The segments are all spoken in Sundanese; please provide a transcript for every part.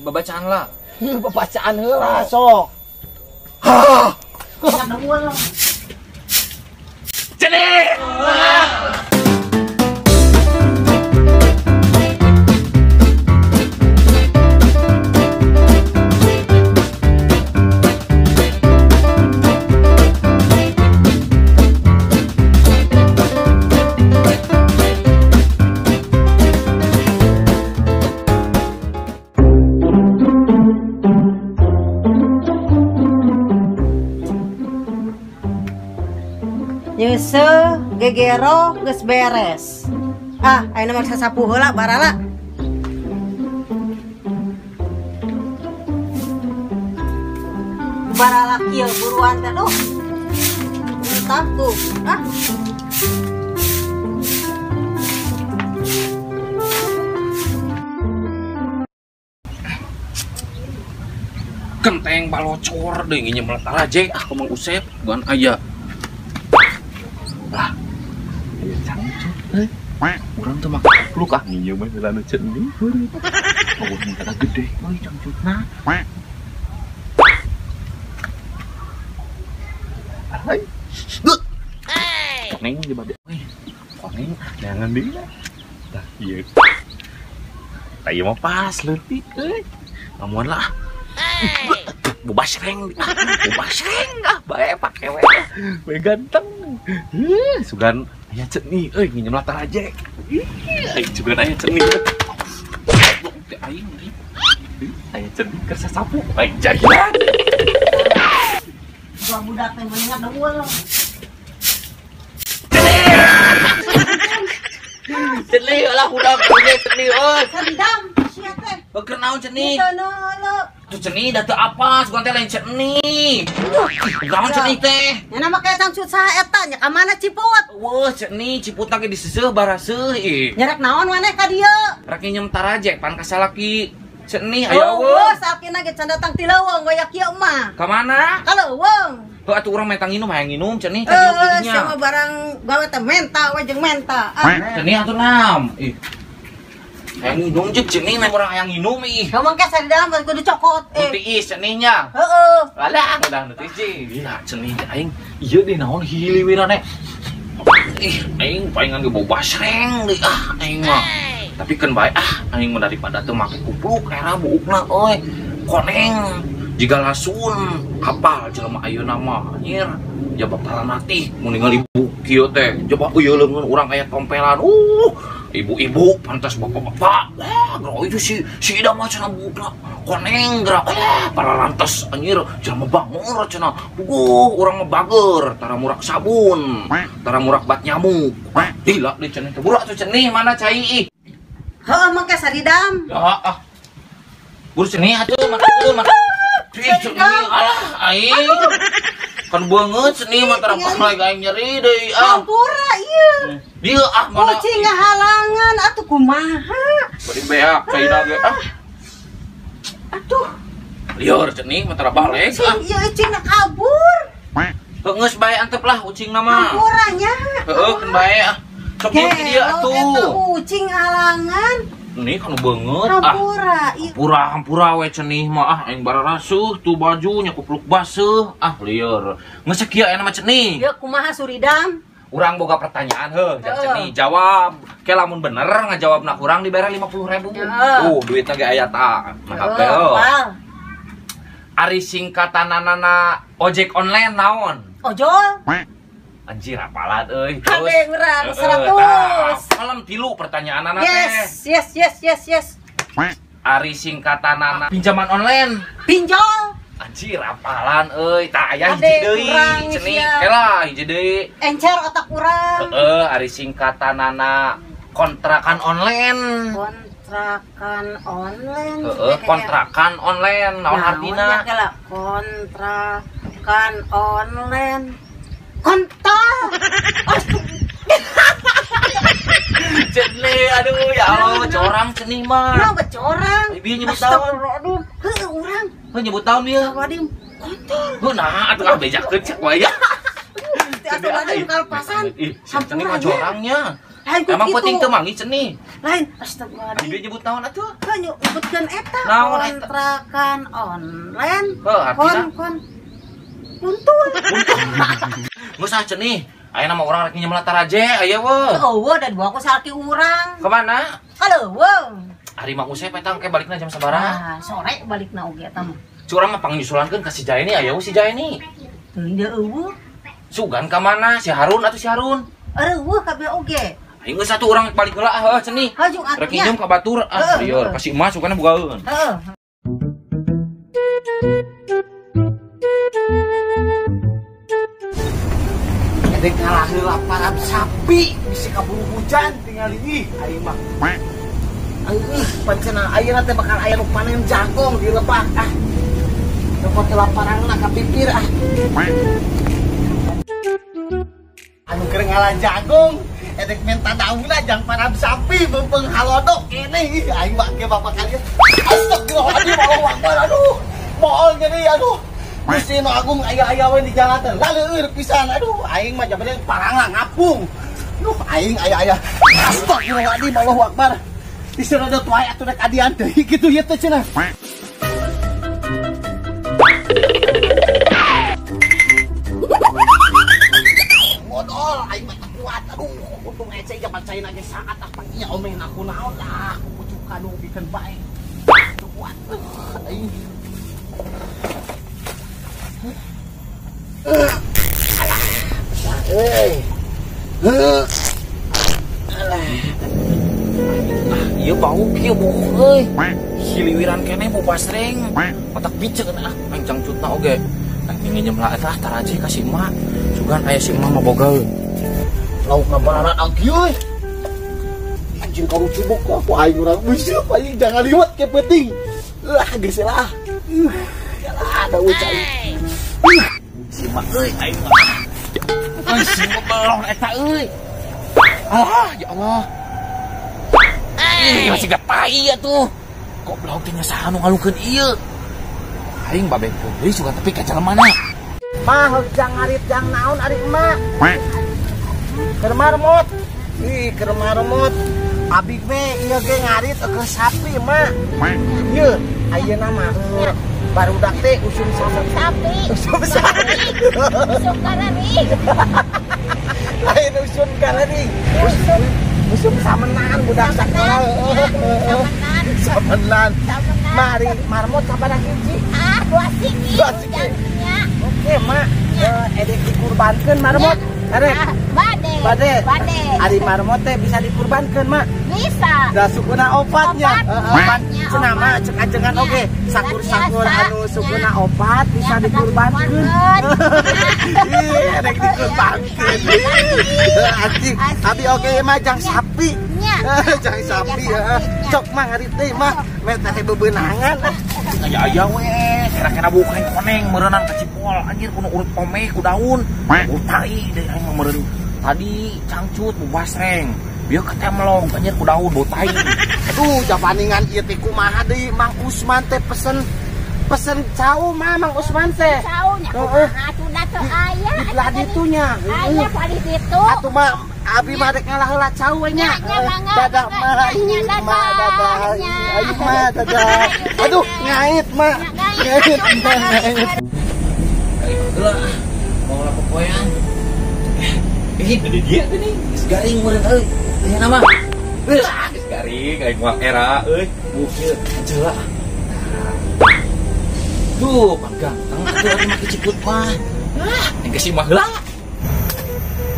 Babacaan lah. Babacaan heula sok. Hah. Ceni. Nyeuseul gegero geus beres. Ah, ayeuna mah sasapu heula barala. Barala kieu buruan teh duh. Entah tuh. Ah. Genteng balocor deui nginjem tarajek ah ka Mang Usep bukan aya. Lah, cangcut euy. Urang teu make kupluk ah nginjem we heula nu ceuni. Oh, minta gede euy cangcutna. Hai. Koneng jeung bade euy. Koneng neangan deui lah. Tah ieu. Tah ieu mah pas leutik euy. Amun lah. Bobasreng, bobasreng ah bae pake we. We ganteng. Sugan aya ceuni euy nginjem latar aja. Ih, sugan aya ceuni. Teh aing aya ceuni keur sasapu. Aing jahilan. Dua budak teh mendingan deul. Ceuni lah budak oge ceuni euy. Sadidam sia teh. Keur naon ceuni? Teu Tuh ceni dah teu apa, sugan teh lain ceni. Naon ceni teh? Nya make cangcut saha eta nya ka mana ciput? Weuh ceni ciputna ge diseuseeh baraseuh ih. Nya rek naon maneh ka dieu? Rek nginjem tarajek pan ka salaki ceni aya eueuh. Eueuh salakina ge can datang ti leuweung goyak kieu mah. Ka mana? Ka leuweung. Heuh atuh urang menta nginum hayang nginum ceni ka dieu kitu nya. Heueuh barang gawe teh menta we jeung menta. Ceni atuh nam. Ih. Hayang nginum jeung ceni mah urang hayang nginum ih. Ngomong ke di dalam kudu cokot eh. Nu tiis ceninya. Heeh. Alah, udah nu tiis jeung. Gila ceni aing ieu deui naon hiliwirane. Ih, aing palingan ge bau basreng deui ah aing mah. Tapi keun bae ah aing mah daripada teu make kupluk era buukna euy. Koneng jiga lasun apal jelema ayeuna mah anjir. Jaba paranatih mun ningali ibu kieu teh. Jaba ieu leungeun urang aya tompelan. Ibu-ibu pantas bapak-bapak. Wah, gerak itu si Ida mah cenah buukna koneng gerak. Wah, paralantes anjir jelema bangor cenah. Puguh urang mah bager, tara murak sabun, tara murak bat nyamuk. Gila deui cenah teh. Burak tuh cenah mana cai ih. Heuh mangke sadidam. Ya ah. Buru cenah atuh mana. Ih cenah alah aing. Kan beungeut cenah mah tara pakai aing nyeri deui ah. Hampura ieu. Dieu ah mana. Kucing ngahalangan atuh kumaha. Bari beak caina ge ah. Aduh. Lieur cenah mah tara balik ah. Ieu ucingna kabur. Heuh geus bae antep lah ucingna mah. Hampura nya. Heueuh keun bae ah. Sok ieu ke dieu atuh. Eta ucing halangan. Ini kan beungeut ah. Hampura. Hampura hampura we cenih mah ah aing bararasuh tuh bajunya kupluk baseuh ah lieur. Geus sakieu aya mah cenih. Ieu kumaha Suridam? Urang boga pertanyaan heuh jang cenih jawab. Ke lamun bener ngajawabna kurang dibere 50.000. Tuh duitna ge aya ta. Nah teh. Ari singkatanana ojek online naon? Ojol. Anjir apalan euy. Terus hade urang 100. Malam tilu pertanyaanana teh. Yes, yes, yes, yes, yes. Ari singkatanana pinjaman online. Pinjol. Anjir apalan euy. Tah aya hiji deui cenah. Kela hiji deui. Encer otak urang. Heeh, ari singkatanana kontrakan online. Kontrakan online. Heeh, kontrakan online naon artina? Kela kontrakan online. Kontol. Ceni, aduh ya Allah, corang ceni mah. Nah, corang. Bieu nyebut tahun. Aduh, heuh urang. Heuh nyebut tahun ieu. Wadim kontol. Heuh nah, atuh ah bejakeun cek wae ya. Teu atuh wadim kalepasan. Ih, ceni mah corangnya. Lain ku Emang kitu. penting teu manggih cenah. Lain astagfirullahaladzim. Di nyebut naon atuh? Heuh nyebutkeun eta Naon eta? kontrakan online. Heuh, artina? Kon kuntul. Geus ah cenah. Ayeuna mah urang rek nginjem taraje aya weuh. Eueuh da dibawa ku salaki urang. Kemana? Ka leuweung. Ari Mang Usep eta engke balikna jam sabaraha? Ah, sore balikna oge eta mah. Curang mah pangnyusulankeun ka si Jaeni aya si Jaeni. Teuing deui eueuh. Sugan ka mana? Si Harun atuh si Harun. Eueuh kabeh oge. Aing geus atuh urang balik heula ah heuh cenah. Haju atuh Rek nginjem ka batur ah lieur ka si emas sugana bogaeun. Heeh. Edek ngalah heula parab sapi bisi kaburu hujan tinggal ih aing mah. Ih, pancena ayeuna teh bakal aya nu panen jagong di lebak ah. Dapat laparangna ka pipir ah. Anu keur ngalah jagong, edek minta daunna jang parab sapi beupeung halodok keneh ih aing mah ke bapak kalian. Astagfirullahaladzim, Allahu Akbar, aduh. Moal jadi aduh. Gusti nu agung aya-aya we di jalan teh laleueur pisan aduh aing mah jaman parangna ngapung. Duh aing aya-aya. Astagfirullahaladzim, Allahu Akbar. Diserodot wae atuh rek adian deui kitu ieu teh cenah. Modol aing mah teu kuat aduh untung ece jaman caina ge saat ah panginya omen aku naon lah kupucukan nu bikeun bae. Teu kuat aing. Alah, euy. Alah. Ah, ieu bau kieu bau euy. Hiliwiran keneh bau basreng. Otak biceun ah, aing cangcutna oge. Aing nginjem lah eta taraje ka si emak. Sugan aya si emak mah bogaeun. Lauk bararat kieu euy. Anjing karucubuk aku aing urang busuk aing jangan liwat ke penting. Lah geus lah. Yalah da ucai. Si emak euy aing mah. Euy si emak belon eta euy. Ah, ya Allah. Ih, masih gatai atuh. Goblok teh saha nu ngalukeun ieu. Aing babengkeun deui sugan tapi ka jalemana. Mah jang ngarit jang naon ari emak. Keur marmot. Ih, keur marmot. Abi we ieu ge ngarit keur sapi mah. Ieu ayeuna mah barudak teh usum sapi. Usum sapi. Usum karari. Lain usum karari. Usum samenan budak sakola. Samenan. Mari marmot sabaraha hiji? Ah, 2 siki. 2 siki. Oke, Mak. Edek dikurbankeun marmot. Arek. Bade. Bade. Bade. Ari marmot teh bisa dikurbankeun, Mak. Bisa. Da sukuna opatnya. Heeh. Cenah mah cek ajengan oge. Sakur-sakur anu sukuna opat bisa dikurbankeun. Ih, edek dikurbankeun. Anjing, abi oge mah jang sapi. Jang sapi heeh. Cok mah ngarit teh mah meh teh bebeunangan. Aya-aya we, kira-kira bukain koneng meureunan ka cipol anjir kudu urut ome ku daun. Tai deui aing mah meureun. Tadi cangcut bu basreng. Bieu ketemlong anjir ku daun bau tai. Aduh, jabaningan ieu teh kumaha deui Mang Usman teh pesen pesen cau mah Mang Usman teh. Cau nya kumaha atuh da teu aya. Di belah ditunya. Aya palih ditu. Atuh mah abi mah rek ngalah heula cau we nya. Dadah mah. Mah dadah. Ayo mah dadah. Aduh, ngait mah. Ngait mah ngait. Heula mau lah popoean. Ih, gede dia geuning. Geus garing meureun euy. Ieu nama. Geus garing aing mah era euy. Bukil heula. Duh, paganteng atuh ari make ciput mah. Ah, engke si mah heula.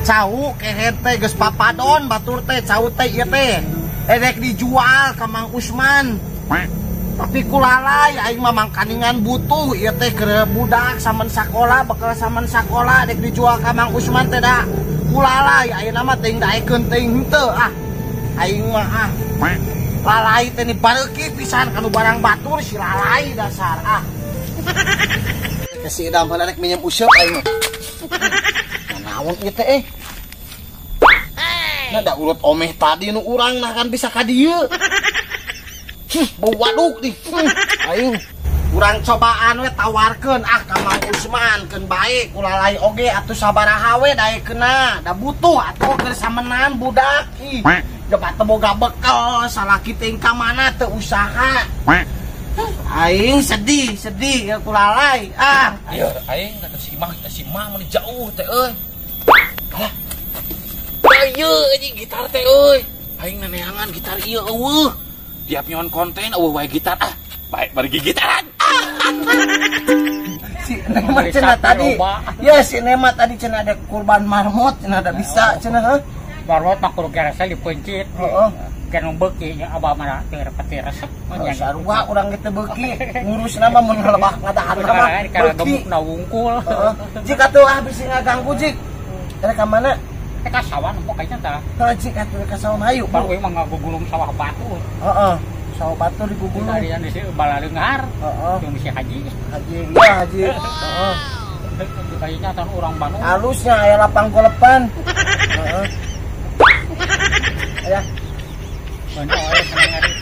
Cau kehed teh geus papadon batur teh cau teh ieu teh. Erek dijual ka Mang Usman. Tapi kulalai aing mah mangkaningan butuh ieu teh keur budak samen sakola bekal samen sakola rek dijual ka Mang Usman teh da. Kulalai ayeuna mah teuing daekeun teuing henteu ah. Aing mah ah. Lalai teh ni bareuki pisan kanu barang batur si lalai dasar ah. Kasih idam heula rek minjem useup aing mah. Naon ieu teh eh. Nah da urut omeh tadi nu urang nah kan bisa ka dieu. Bau waduk nih. Aing. Urang cobaan we tawarkeun ah ka Mang Usman keun bae kulalai oge atuh sabaraha we daekeunna da butuh atuh keur samenan budak ih jebat teu boga bekel salaki teh ka mana teu usaha. Aing sedih sedih ya kulalai ah. Ayo aing kata si mah meni jauh teh euy. Alah. Ieu anjing gitar teh euy. Aing neneangan gitar ieu eueuh. Tiap nyon konten eueuh wae gitar ah. Baik bari gitaran. Si Nemat cenah tadi. Ya si Nemat tadi cenah ada kurban marmot cenah ada bisa cenah heuh. Marmot mah kudu gerasa dipencit. Heeh. Kan beuki nya abah mah teu repeti resep. Sarua urang ge teu beuki. Ngurusna mah mun ngelebah ngadahar mah beuki. Gemukna wungkul. Heeh. Jik atuh ah bisi ngaganggu jik. Rek ka mana? Rek ka sawah nempo kayaknya tah. Heuh jik atuh ka sawah hayu. Baru we mah ngagugulung sawah batu. Heeh. Sawah batu digugulung. Tadi yang di Balaleunghar. Heeh. Yang si Haji. Haji iya Haji. Heeh. Kayaknya tahun orang Bandung. Halusnya aya lapang golepan. Heeh. Aya. Banyak aya seneng ari.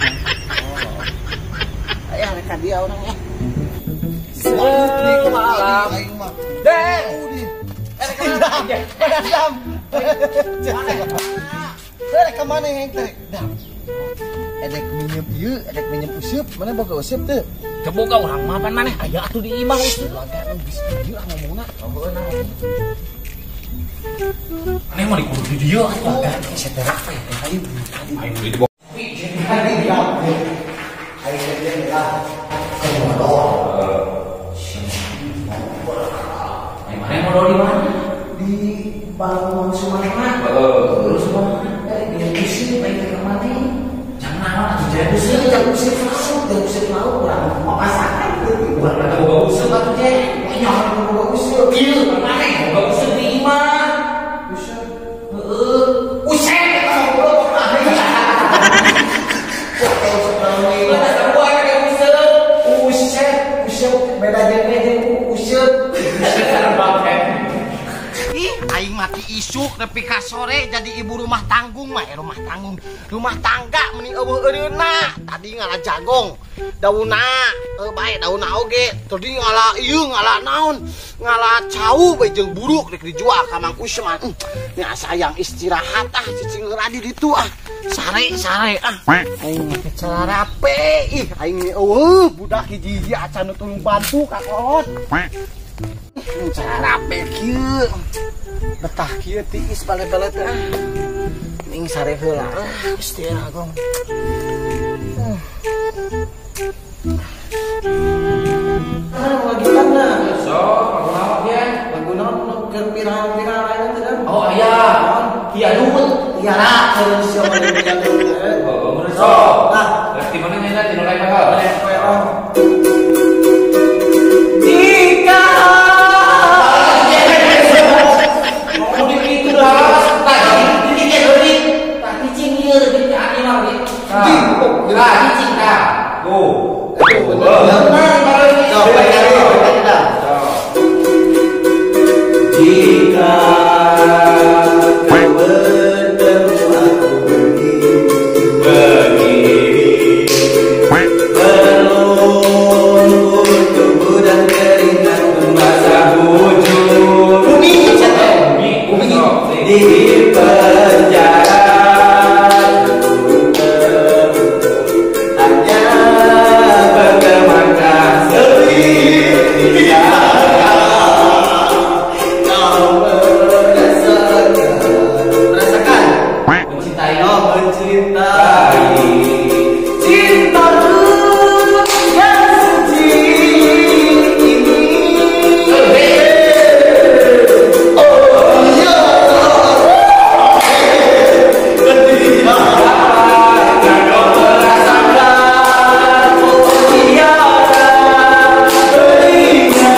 Aya rek ka dia urang ya. Semalam. Deh. Rek ka Rek ka mana yang teh? Edek minjem ieu, edek minjem useup, mana boga useup teu? Teu boga urang mah pan maneh aya atuh di imah useup. Laga geus ieu ah ngomongna. Heueuh. Maneh mah dikudu di dieu atuh. Laga geus teh rapi hayu. Aing di dibawa. Aing maneh modal di mana? Di Bangun Sumatera. Heeh, terus mana? Di useup aing ka maneh. Useup laut urang mamasakan urang teh boga useup atuh je. Nya boga useup. Ieu maneh boga useup di imah. Useup. Heeh. Useup eta goblok. Useup, useup beda jeung useup. Ih, aing mati isuk nepi ka sore jadi ibu rumah tanggung mah, rumah tanggung. Rumah tangga meni eueuh eureunna. Tadi ngala jagong, daunna bae daunna oge. Tadi ngala ieu ngala naon? Ngala cau bae jeung buruk rek dijual ka Mang Usman. Nya sayang istirahat ah cicing heula di ditu ah. Sare-sare ah. Aing mah celarape ih aing eueuh budak hiji-hiji acan nu tulung bantu ka kolot. Celarape kieu. Betah kieu tiis bale-bale teh ah. Ning sare heula ah Gusti Agung. Ah lagu mana? Sok, lagu naon dia? Lagu naon nu keur viral-viral ayeuna teh? Oh aya. Tiadut. Tiara keur sia mah tiadut. Heeh, sok. Nah, rek di mana nya di nu lain bakal? Jika Jika kau bertemu aku begini, berlumpur tubuh dan keringat membasah wujud. Bumi, bumi, di penjara hanya bertemankan setia. Cintaku yang suci ini. Oh iya. Kau merasakan tiada berinya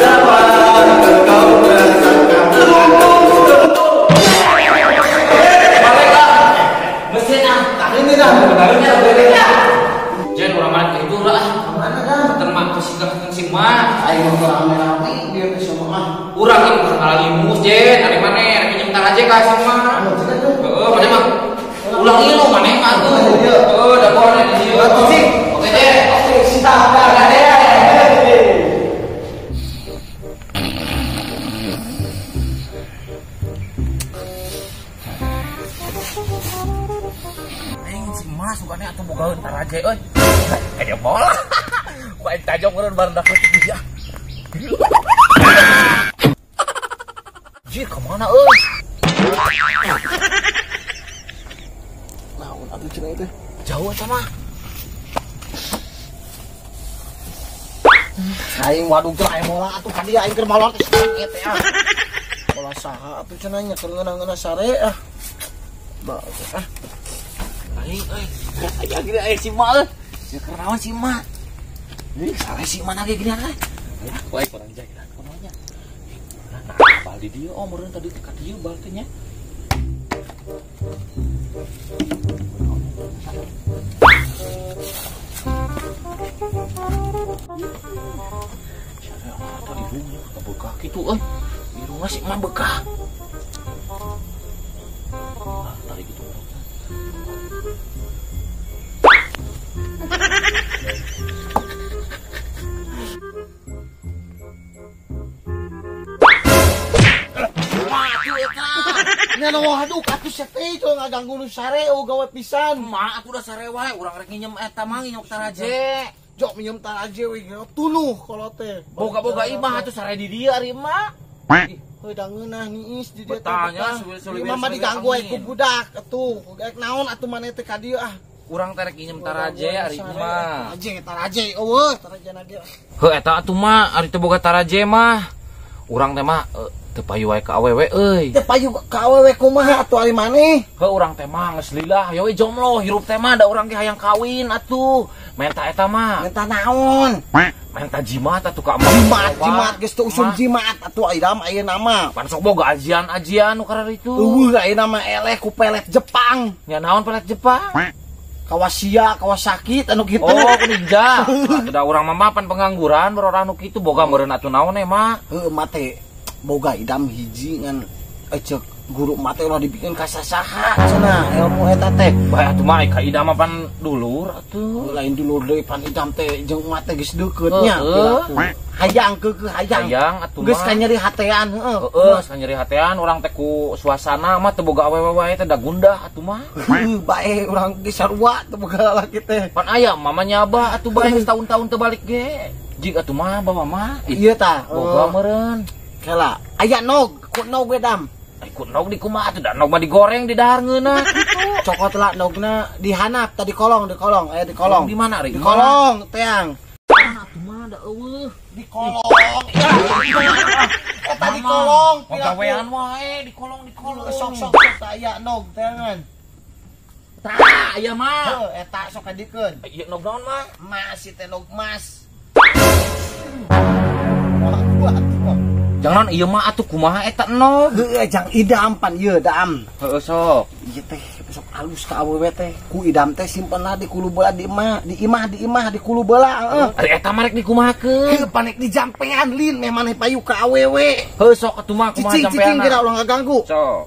dapat kau merasakan. Mesin ah, ini dah. Jen urang mana ke itu lah. Mana dah? Keteng mah singgah keteng si mah. Aing mah rame-rame dia teh sama ah. Urang ini urang ngalimus Jen, ari maneh ari pinjem tah aja ka si mah. Heeh, maneh mah. Ulang ieu nu maneh mah tuh. Heeh, da boleh di dieu. Oke, Oke, Jen. Oke, sita. Ku aing tajong meureun barudak leutik ya. Jir kemana euy? Naon atuh cenah teh? Jauh eta mah. Aing waduk teh aing mola atuh ka dieu aing keur molor teh teh ah. Mola saha atuh cenah nya keur ngeunah-ngeunah sare ah. Ba ah. Aing euy. Aya gini aya si Ma euy. Ya keur naon si Ma? Ih, sare si Ma na ge gini ah. Ya, ku aing kurang jaga kumaha. Nah, bal di dieu oh meureun tadi ka dieu bal teh nya. Siapa irungnya bekah gitu euy. Irungna si mah bekah. Ah, tarik gitu. Nya waduk atuh teh teu ngaganggu nu sare gawe pisan. Mah atuh da sare wae urang rek nginjem eta mah nginjem taraje. Jok minjem taraje we tuluh kalau teh. Boga-boga imah atuh sare di dieu ari mah. Heuh da ngeunah niis di dieu teh. Betahnya imah mah diganggu we ku budak atuh. Rek naon atuh maneh teh ka dieu ah. Urang teh rek nginjem taraje ari mah. Taraje taraje eueuh taraje na ge. Heuh eta atuh mah ari teu boga taraje mah. Urang teh mah teu payu wae ka awewe euy. Teu payu ka awewe kumaha atuh ari maneh? Heuh urang teh mah geus lillah hayo we jomblo hirup teh mah da urang ge hayang kawin atuh. Menta eta mah. Menta naon? Menta jimat atuh ka emak. Jimat jimat geus teu usum jimat atuh ayeuna mah ayeuna mah. Pan sok boga ajian-ajian nu kararitu. Eueuh ayeuna mah eleh ku pelet Jepang. Nya naon pelet Jepang? Kawasia, Kawasaki anu kitu. Oh, ku ninja. Da urang mah pan pengangguran berorang nu kitu boga meureun atuh naon mah. Heuh mate. Boga idam hiji ngan cek guru mate ulah dibikin ka sasaha cenah ilmu eta teh. Bae atuh mah ka idam mah pan dulur atuh. Lain dulur deui pan idam teh jeung mate geus deukeut nya. Hayang keukeuh hayang. Hayang atuh mah. Geus ka nyeri hatean heuh. Heeh, ka nyeri hatean urang teh ku suasana mah teu boga awewe wae teh da gundah atuh mah. Heuh bae urang ge sarua teu boga lalaki teh. Pan aya mama nyaba atuh bae geus tahun-tahun teu balik ge. Jig atuh mah bawa mah. Ieu tah boga meureun. Kela, aya nog, ku nog we dam. Ai ku nog di kumaha atuh da nog mah digoreng di dahar ngeunah kitu. Cokot lah nogna dihanap tadi kolong, di kolong, aya di kolong. Di mana ari? Di kolong teang. Ah atuh mah da eueuh. Di kolong. Eta di kolong, pagawean wae di kolong di kolong. Sok sok sok tah aya nog teangan. Tah aya mah. Heuh eta sok kadikeun. Ieu nog naon mah? Mas ieu teh nog mas. Wah, kuat. Jangan ieu mah atuh kumaha eta nog. Heuh jang idam pan ieu dam. Heuh sok. Ieu teh sok alus ka awewe teh. Ku idam teh simpenna di kulu beula di imah, di imah di imah di kulu beula heuh. Ari eta mah rek dikumahakeun? Heuh panek di jampean lin meh maneh payu ka awewe. Heuh sok atuh mah kumaha jampean. Cicing geura ulah ngaganggu. Sok.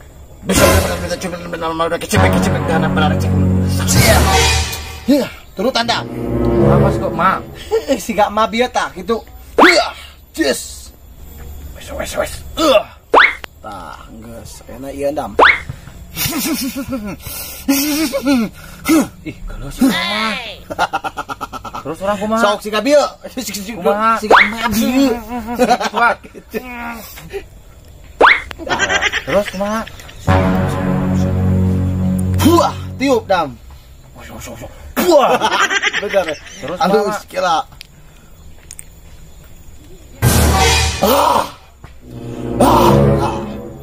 Heuh, turut anda. Apa sok mah? Siga mah bieu tah kitu. Heuh, jis. Wes wes. Tah, geus enak ieu dam. Ih, geus mah. Terus urang kumaha? Sok siga bieu. Kumaha? Siga mah bieu. Terus kumaha? Buah, tiup dam. Buah. Bener. Terus alus kira. Ah. Ah.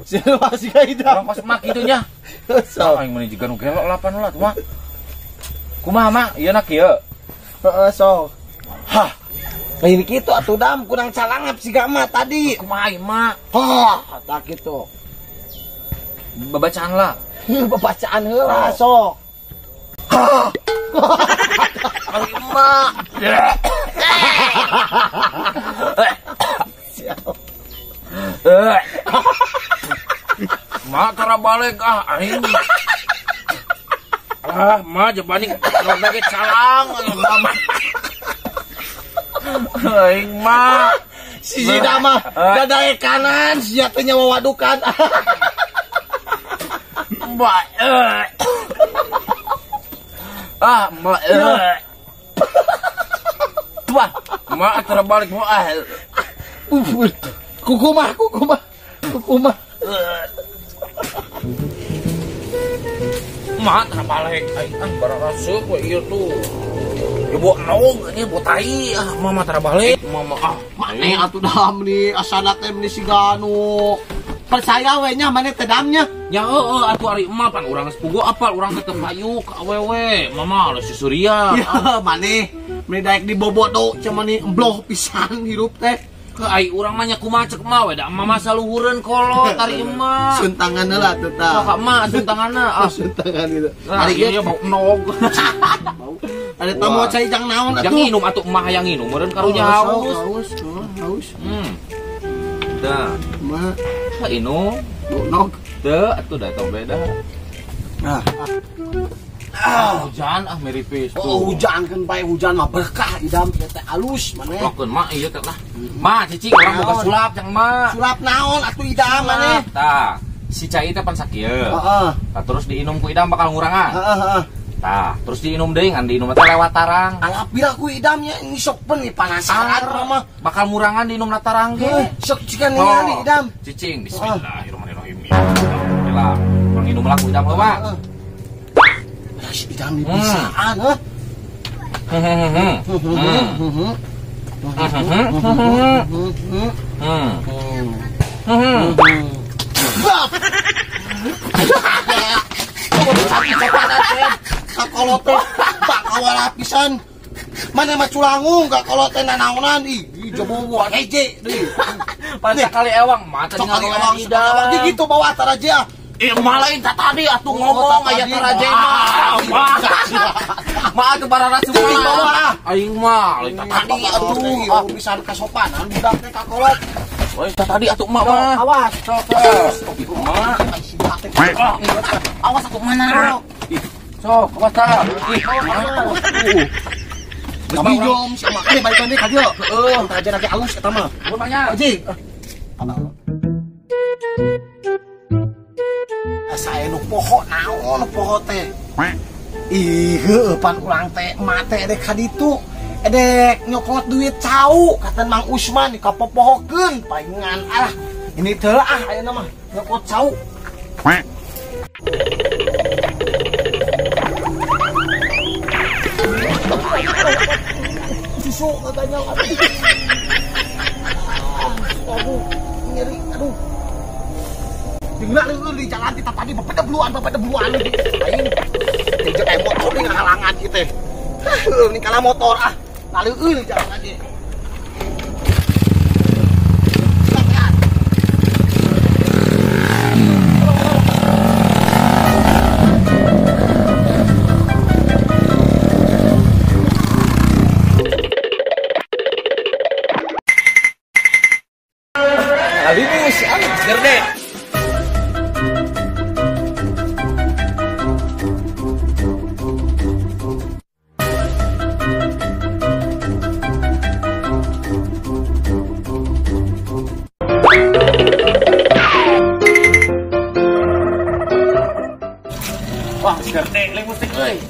Siapa sih idam? Urang kos mak kitu nya. Sok. Aing mah jiga nu gelok lapan lah mah. Kumaha mah? Ieu na kieu. Heeh, sok. Hah. Lain kitu atuh dam kurang calangap siga mah tadi. Kumaha ieu mah? Hah, tah kitu. Babacaan lah. Babacaan heula sok. Hah. Ari emak. Siap. Mak tara balik ah aing. Ah, mah jebani nona ge calang aing mah. Si Zida mah dadae kanan, sia teh nyawa wadukan. Mbak. Ah, mbak. Wah, Mak terbalik mau ah. Kukumah kukumah. Kukumah. Mak terbalik aing ah bararaseup we ieu tuh. Ya bawa naung ini bawa tai ah mama terbalik. Mama ah maneh atuh dam nih asana teh meni siga anu percaya we nya maneh teh damnya. Ya heeh atuh ari emak pan urang geus puguh apal urang teh teu payu ka awewe. Mama lah susuria. Ya maneh meni daek dibobodo cenah meni embloh pisan hirup teh. Ke ai urang mah nya kumaha cek mah we da emak mah saluhureun kolot ari emak. Suntangan heula atuh tah. Sok emak suntanganna ah suntangan gitu. Ari ieu bau nog. Ari tamu cai jang naon atuh. Jang nginum atuh emak hayang nginum meureun karunya haus. Haus, haus. Tah. Emak ka inum nog. Teu atuh da tong beda. Nah. Ah, hujan ah meripis tuh. Oh, hujan kan bae hujan mah berkah idam teh alus maneh. Lokeun mah ieu teh lah. Ma cicing urang boga sulap jang ma. Sulap naon atuh idam maneh? Tah, si cai teh pan sakieu. Heeh. Tah terus diinum ku idam bakal ngurangan. Heeh heeh. Tah, terus diinum deui ngan diinum teh lewat tarang. Alah pira ku idamnya ini sok pen nih panasaran mah. Bakal murangan diinum na tarang ge. Sok cikan ningali idam. Cicing bismillahirrahmanirrahim. Lah, urang inum lah ku idam heuh, Pak. Idam ini bisaan, heh. Kakolot teh bakal lapisan. Mana mah culangung kakolot teh nanaonan ih jobo hece deui. Pan sakali ewang mah tadi ewang idam. Gitu bawa taraja. Mah lain tak tadi atuh ngomong aya taraje mah. Mah atuh bararasup mah. Aing mah lain tak tadi atuh pisan kasopanan budak teh kakolot. Lain tak tadi atuh emak mah. Awas. Sok. Emak. Awas atuh mana. Sok, awas tah. Geus bijom si emak. Eh balikan deui ka dieu. Heeh, taraje lagi alus eta mah. Mun banyak. Anjing. Saya nu poho naon nu poho teh. Ih, heueuh pan urang teh emak teh edek ka ditu. Edek nyokot duit cau kata Mang Usman kapopohokeun paingan alah. Ini teh ah ayeuna mah nyokot cau. Susu katanya aduh. Aduh, nyeri aduh. Dengar lu di jalan kita tadi bapak debluan aing jeung aya motor nih ngahalangan ieu teh. Heuh ning kalah motor ah. Laleueun di jalan aja. Alimus, gerde. Wah, gerde limus teh euy.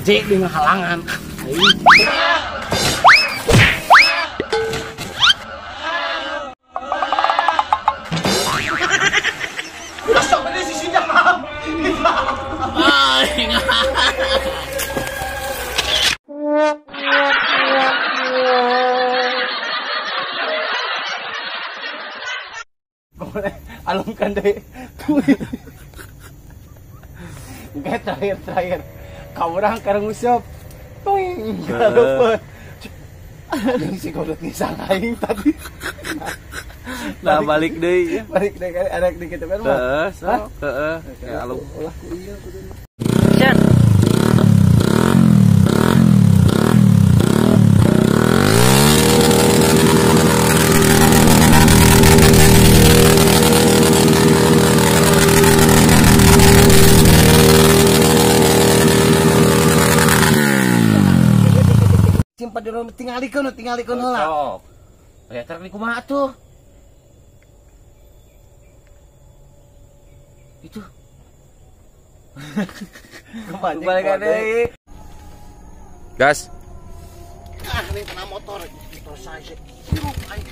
Dengan halangan. Udah sampai di sisi jam. Boleh alungkan deh. Oke, terakhir. Kau orang karang usap, tuing, kalau pun, si kodok nisang aing tadi. Nah balik deh, balik deh kan anak dikit kan mah. Heeh, sok, heeh, kayak alung. Ulah ku ieu kudu. jero tingalikeun tingalikeun heula. Sok. Ya terus ni kumaha atuh? Itu. Kembalikan deui. Gas. Ah, ini kena motor. Motor saya. Hirup aing.